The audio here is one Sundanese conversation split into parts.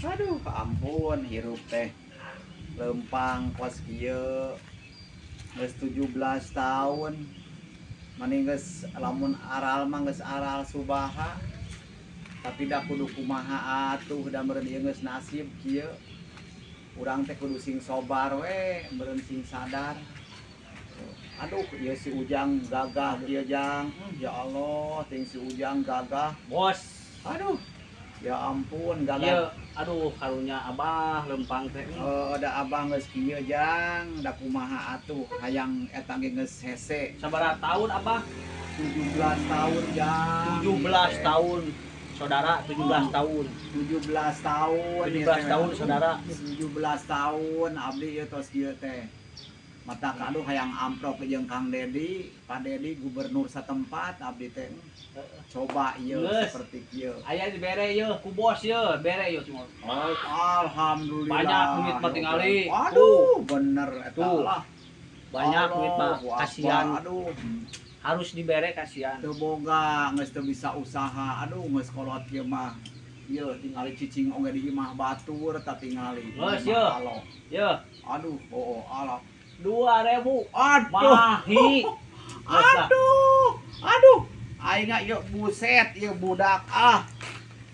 Aduh, ampun, hirup teh lempang kos kieu, geus 17 tahun mani geus, lamun aral mah geus aral subaha, tapi da kudu kumaha atuh, da meureun ieu geus nasib kieu. Urang teh kudu sing sobar we meureun, sing sadar. Aduh, ieu si Ujang gagah kieu, Jang. Ya Allah, ting si Ujang gagah. Bos. Aduh, ya ampun, Iya, gagah. Aduh, karunya Abah lempang teh. Oh, da Abah geus kieu, Jang, da kumaha atuh, hayang eta ge geus hese. Sabaraha tahun, Abah? 17 tahun, Jang. 17 tahun. Saudara, 17 tahun. 17 tahun. 17 ieu teh. tahun, saudara. 17 tahun abdi ieu tos kieu teh. Mata aduh, hayang amprok jeung Kang Dedi, Pak Dedi gubernur satempat abdi teh. Coba ieu Geus. Seperti kieu. Aya dibere ye ku bos ye, bere ye semua. Alhamdulillah. Banyak duit mah tingali. Aduh, bener eta Tuh. lah. Banyak duit mah, Allahu Akbar. Kasihan. Aduh, Harus dibere, kasihan. Teu boga, geus teu bisa usaha. Aduh, geus kolot kieu mah. Ieu tingali cicing oge di imah batur ta tingali. Geus, Imah ye. alo. Ye, Aduh, oh, alah. 2000. Aduh. Mahi. Geus lah. Aduh, aduh. Aing ieu buset ieu budak ah.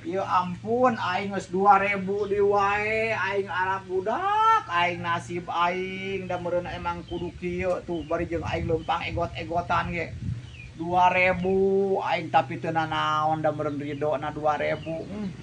Ieu ampun, aing geus 2000 di wae, aing arab budak, aing nasib aing da meureun emang kudu kieu tuh, bari jeung aing leumpang egot-egotan ge. 2000 aing, tapi teu nanaon, da meureun ridho na 2000.